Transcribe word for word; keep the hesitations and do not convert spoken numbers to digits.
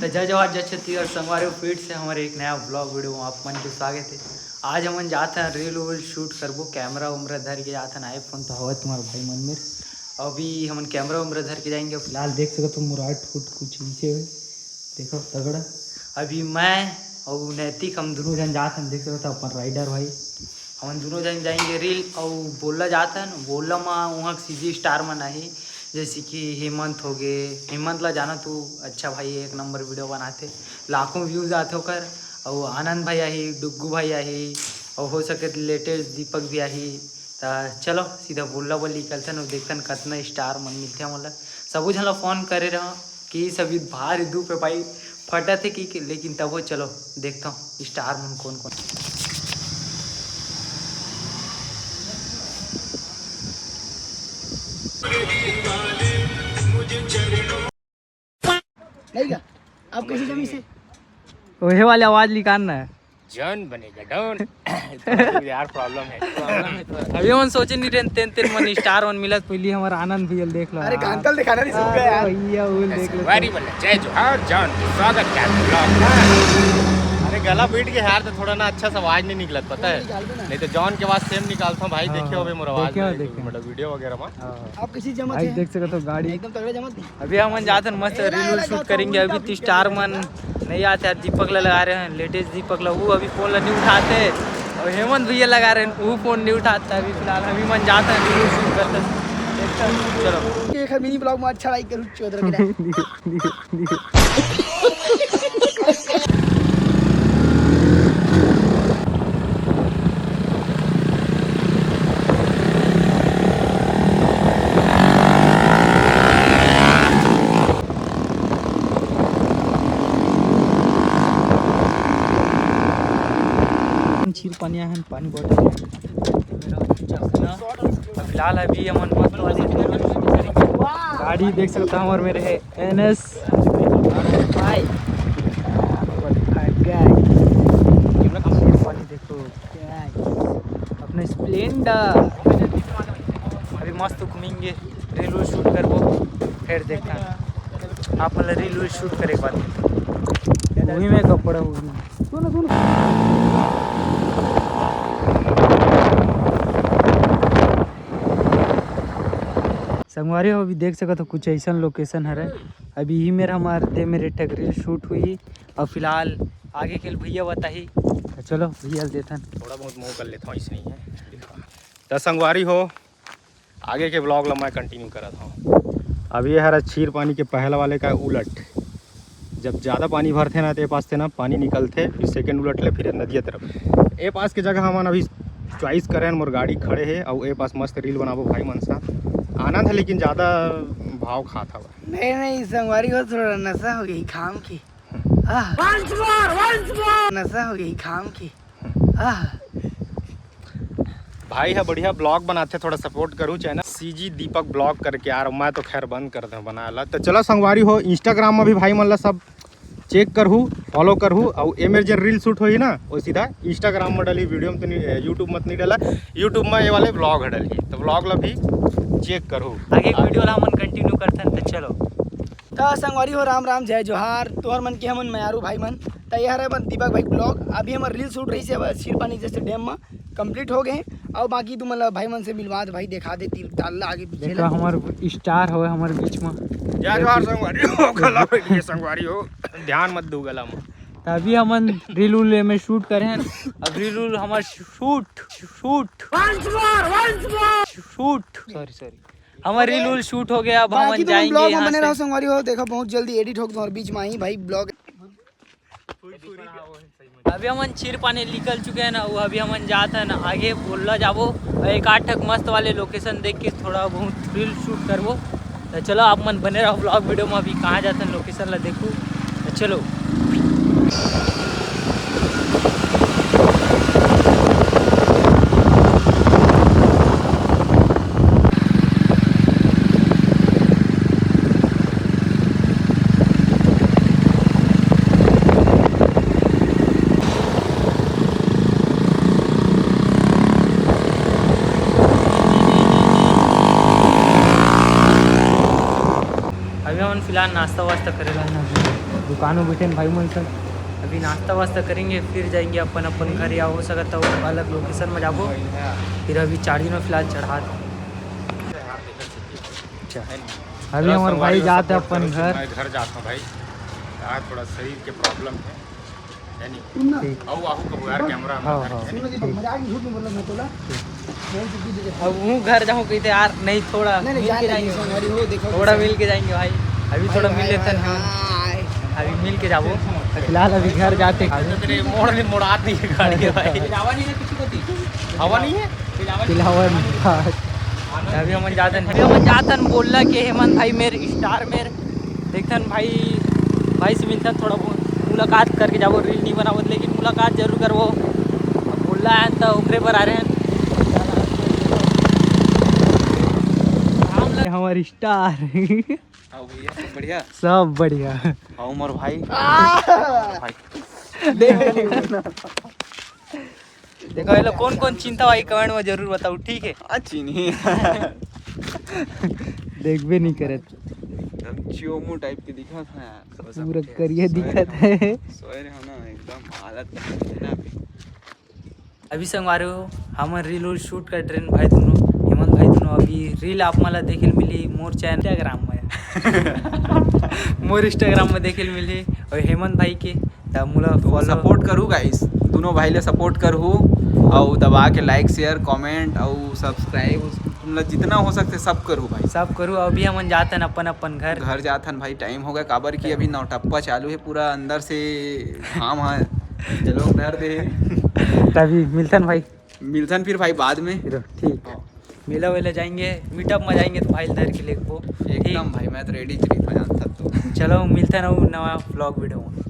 तो जय जोहार, जय छत्तीसगढ़ संगवारी हो, फिर से हमारे एक नया ब्लॉग वीडियो में आप मन के स्वागत है। आज हमन जात हन रील वील शूट करबो, कैमरा उमरा धर के जात हन, आईफोन तो हवत तुम्हार भाई मन मेर। अभी हमन कैमरा उमरा धर के जाएंगे। फिलहाल देख सकत हो मोर आउटफिट कुछ ऐसे है, देखो तगड़ा। अभी मैं और नैतिक हम दोनों जन जात हन, देख सकत हो अपन राइडर भाई। हमन दोनों जन जाएंगे रील। और बोलला जात हन, बोलला मा वहाँ सीजी स्टार मन आही, जैसे कि हेमंत हो गए, हेमंत ला जाना तू, अच्छा भाई, एक नंबर वीडियो बनाथे, लाखों व्यूज आथे ओकर। और आनंद भाई आही, डुग्गू भाई आही, और हो सके लेटेस्ट दीपक भी आही। त चलो सीधा बोलला बोल निकलथन और देखथन कतना स्टार मन मिलथे हमन ला। सबो झन ला फोन करे रहो कि सभी भारी धूप है भाई, फटत है कि, कि लेकिन तबो चलो देखता हूँ स्टार मन कौन कौन। नहीं क्या? आप कैसे जमी से? वही वाली आवाज निकालना है। जॉन बनेगा डॉन। थोड़ा यार प्रॉब्लम है। अभी हमन सोचे नहीं रहे, तेन तेन मन स्टार मन मिलत पहली हमर आनंद भैया देख लो। अरे यार। कांतल दिखाना नहीं सुन अरे यार। भैया वो देख लो। संगवारी बोले, जय जोहार, जॉन, स्वागत है ब्लॉग में। अरे गला बीट के हार तो थोड़ा ना अच्छा सा आवाज नहीं निकलत, पता है? निकाल दो ना। नहीं तो जॉन के आवाज सेम निकालता हूँ भाई। हाँ, देखियो अभी मोर आवाज देखे हो, में, देखे हो। मतलब वीडियो वगैरह में। हाँ। आप किसी जमा भाई थे? देख सकते हो गाड़ी। एकदम तगड़ा जमा थी। अभी हमन जात हन मस्त रील वील शूट करेंगे। अभी ती स्टार मन नहीं आते यार, दीपक ला लगा रहे हैं, लेटेस्ट दीपक ला, वो अभी फोन ला नहीं उठाते। और हेमंत भैया लगा रहे हैं, वो फोन नहीं उठाता। अभी फिलहाल अभी मन जात है रील शूट करते। देखते हैं, चलो। एक मिनी ब्लॉग में अच्छा लाइक करूँ चौधर के। चीर पानी आए हैं, पानी बॉटल है। फिलहाल अभी हमन मस्त वाले गाड़ी देख सकता हूँ, और मेरे है एन एस। भाई, पानी देखो, अपने स्प्लेंडर। अभी मस्त घूमेंगे, रील वील शूट करबो, फिर देखते हैं आप, मतलब रील वील शूट करे के बाद। वही में कपड़ा हुई। सुनो, सुनो। संगवारी हो, अभी देख सकत हो कुछ ऐसन लोकेशन हरे। अभी ही मेरा हमार दे मेरे टक रील शूट हुई, और फिलहाल आगे के भैया बताही। तो चलो भैया देथन। थोड़ा बहुत मुंह कर लेता हूँ, इसने ही है। तो संगवारी हो, आगे के ब्लॉग ला मैं कंटिन्यू करत हूँ। अब ये हरा चीर पानी के पहला वाले का उलट, जब ज़्यादा पानी भरथे ना, तो ए पास से ना पानी निकलथे, फिर सेकंड उलट ले, फिर नदिया तरफ। ए पास के जगह हमन अभी चॉइस करे हन, मोर गाड़ी खड़े हे, अउ ए पास मस्त रील बनाबो भाई मन साथ। आनंद है, लेकिन ज़्यादा भाव खात हवा। नहीं, नहीं, संगवारी हो, थोड़ा नशा हो गई खाम की। आह। Once more, once more। नशा हो गई खाम की। आह। भाई है बढ़िया ब्लॉग बनाथे, थोड़ा सपोर्ट करू चैनल सीजी दीपक ब्लॉग करके यार। मैं तो खैर बंद कर दे बनाए ला। तो चलो संगवारी हो, इंस्टाग्राम में भी भाई मन ला सब चेक करहू, फॉलो करहू, और ए मेर जे रील शूट होही ना, वो सीधा इंस्टाग्राम में डलही, वीडियो में तो नहीं, यूट्यूब में तो नहीं डला, यूट्यूब में ये वाले ब्लॉग है डलही, तो ब्लॉग ला भी चेक करहू। आगे वीडियो ला हमन कंटिन्यू करथन, तो चलो। त संगवारी हो, राम राम, जय जोहार, तोहर मन के हमन मयारू भाई मन। त ये हरे अपन दीपक भाई ब्लॉग। अभी हमर रील शूट रही से अब चीर पानी जैसे डैम में कंप्लीट हो गए। और बाकी तुम मतलब भाई मन से मिलवा दे भाई, दिखा दे तीर ताल ला आगे पीछे देखो ला। हमर स्टार हवे हमर बीच में। जय जोहार संगवारी हो, गला बैठ गए संगवारी हो, ध्यान मत दो गला में। त अभी हमन रील उल में शूट करे हैं। अब रील उल हमर shoot, shoot, once more, once more। Shoot, sorry, sorry, हमर रील उल शूट हो गया। अब बाकी हमन तुम जाएंगे ब्लॉग में यहाँ बने से। रहो संगवारी हो, देखो बहुत जल्दी एडिट होके तुम्हारे बीच में आई भाई ब्लॉग। अभी हमन चीर पानी निकल चुके हैं ना, वो अभी हमन जात हैं ना आगे बोलला जाबो, और एक आठ ठक मस्त वाले लोकेशन देख के थोड़ा बहुत रील शूट करबो। तो चलो आप मन बने रहो ब्लॉग वीडियो में, अभी कहाँ जाते हैं लोकेशन ला देखो। तो चलो। अभी हमन फिलहाल नाश्ता वास्ता करे ला ना, अभी रुक कानो बिठेन भाई मन से। अभी नाश्ता वास्ता करेंगे, फिर जाएंगे अपन अपन घर, या हो सकता हो अलग लोकेशन में जाबो। फिर अभी चार्जिंग में फिलहाल चढ़ा दो। अच्छा, अभी हमारे भाई जाते अपन घर। मैं घर जाता हूँ भाई, आज थोड़ा शरीर के प्रॉब्लम है, है नहीं? ठीक। आओ, आओ, कबो यार, कैमरा हाँ, हाँ। ठीक। अब हूँ घर जाऊँ कहते यार, नहीं, थोड़ा मिल के जाएंगे। थोड़ा मिल के जाएंगे भाई, अभी थोड़ा मिल लेते हैं। अभी मिल के जाबो। फिलहाल अभी घर जाते हैं। मोड़ नहीं, मोड़ात नहीं है गाड़ी के भाई। हवा नहीं है। पिलावन। अभी हमन जातन, अभी हमन जातन बोलला के हेमंत भाई मेर स्टार मेर। देखतन भाई, भाई से मिलतन, थोड़ा बहुत मुलाकात करके जाबो। रील नहीं बनावत, लेकिन मुलाकात जरूर करबो। अब बोलला है तो ओकरे पर आ रहे हैं। हमारे स्टार। आओ भैया, सब बढ़िया? सब बढ़िया। आओ मोर भाई। भाई। देखो, ये लोग कौन कौन चिंता भाई, कमेंट में जरूर बताओ, ठीक है? अच्छी नहीं। देखबे नहीं करत। एकदम चियोमू टाइप के दिखत है यार। पूरा करिया दिखत है। सोए रहे हो ना, एकदम हालत खराब है ना अभी। अभी संगवारी हो, हमन रील उल शूट कर ट्रेन भाई दोनों, हेमंत भाई दोनों। अभी रील आप मन ला देखे ल मिली मोर चैनल इंस्टाग्राम में। मोर इंस्टाग्राम में देखे ल मिली, और हेमंत भाई के त मोला तो follow सपोर्ट करू गाइस, दोनों भाई ले सपोर्ट करू, अउ दबा के लाइक, शेयर, कमेंट अउ सब्सक्राइब, तुम ला जितना हो सकते सब करू भाई। सब करू। अभी हमन जातन अपन अपन घर। घर जातन भाई, टाइम हो गया, काबर कि अभी नौटप्पा चालू है, पूरा अंदर से घाम है, चलो धर दे। तभी मिलतन भाई। मिलतन फिर भाई बाद में। फिर ठीक। हाँ। मेला वेला जाएंगे, मीटअप में जाएंगे तो भाई धर के लेगबो। एकदम भाई, मैं तो रेडी चली था जानता तो। चलो मिलतन अउ नवा व्लॉग वीडियो में।